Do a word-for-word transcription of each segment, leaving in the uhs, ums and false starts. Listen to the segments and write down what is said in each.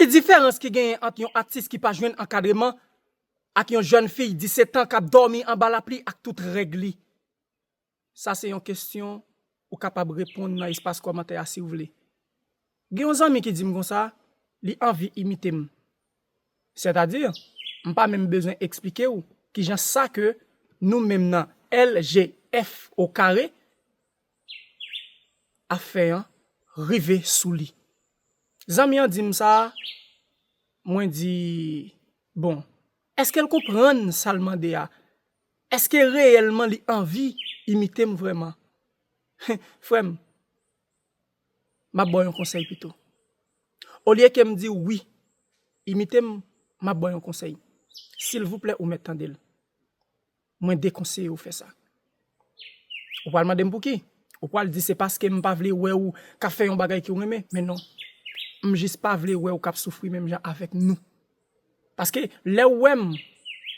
Ki diferans ki genyen ant yon atis ki pa jwenn ankadreman ak yon jèn fi disèt an k ap dòmi anba lapli ak tout règ li? Sa se yon kesyon ou kapab reponn nan espas kòmantè a si w vle. Gen yon zanmi ki di m konsa, li anvi imite m. Sètadi, m pa menm bezwen eksplike w kijan sa ke nou menm nan L G F o kare ap fè an rive sou li. Zanmi an di m sa, mwen di, bon, èske l konprann sa l mande a? Èske reyèlman li anvi imite m vrèman? Frè m, m ap ba w yon konsèy pito. Olye ke m di w wi, imite m, m ap ba w yon konsèy. Silvouplè, ou mèt tande l. Mwen dekonseye w fè sa. Ou pral mande m pouki? Ou pral di se paske m pa vle wè w k ap fè yon bagay ke w renmen. Men non. M jis pa vle wè w k ap soufri menm jan avèk nou. Paske lè w wè m,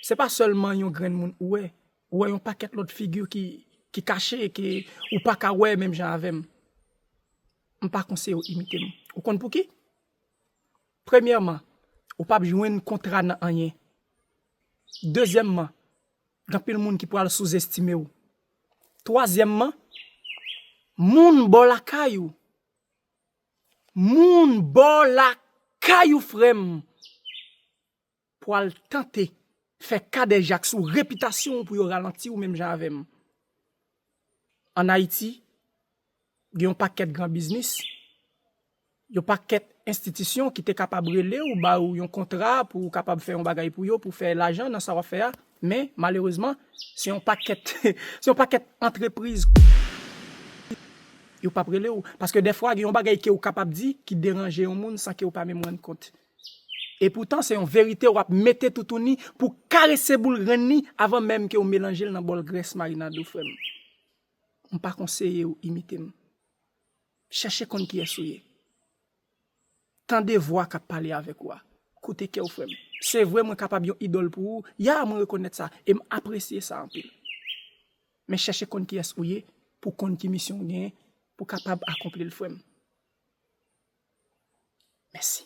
se pa sèlman yon grenn moun ou wè. Ou wè yon pakèt lòt figi ki, ki kache, ke ou pa ka wè menm jan avè m. M pa konseye w imite m. Ou konn pouki? Premyèman, ou p ap jwenn kontra nan anyen. Dezyèmman, gen anpil moun ki pral souzestime w. Twazyèmman, moun bò lakay ou, moun bò lakay ou, frè m, pral tante fè kadejak sou repitasyon w pou yo ralanti w menm jan avè m. Ann Ayiti, gen yon pakèt gran biznis, yon pakèt enstitisyon ki te kapab rele w, ba w yon kontra pou w kapab fè yon bagay pou yo, pou fè lajan nan sa w ap fè a. Men, malerezman, se yon pakèt, se yon pakèt antrepriz. Yo p ap rele w. Paske dèfwa, gen yon bagay ke w kapab di ki deranje yon moun san ke w pa menm rann kont. Epoutan, se yon verite w ap mete toutouni pou karese boul grenn li avan menm ke w melanje l nan bòl grès marinad ou, frè m. M pa konseye w imite m. Chèche konn kiyès ou ye. Tande vwa k ap pale avèk ou a. Koute kè w, frè m. Se vre, mwen kapab yon idòl pou ou. Ya, mwen rekonèt sa. E m apresye sa anpil. Men chèche konn kiyès ou ye, pou konn ki misyon w genyen, pou kapab akonpli l, frè m. Mèsi.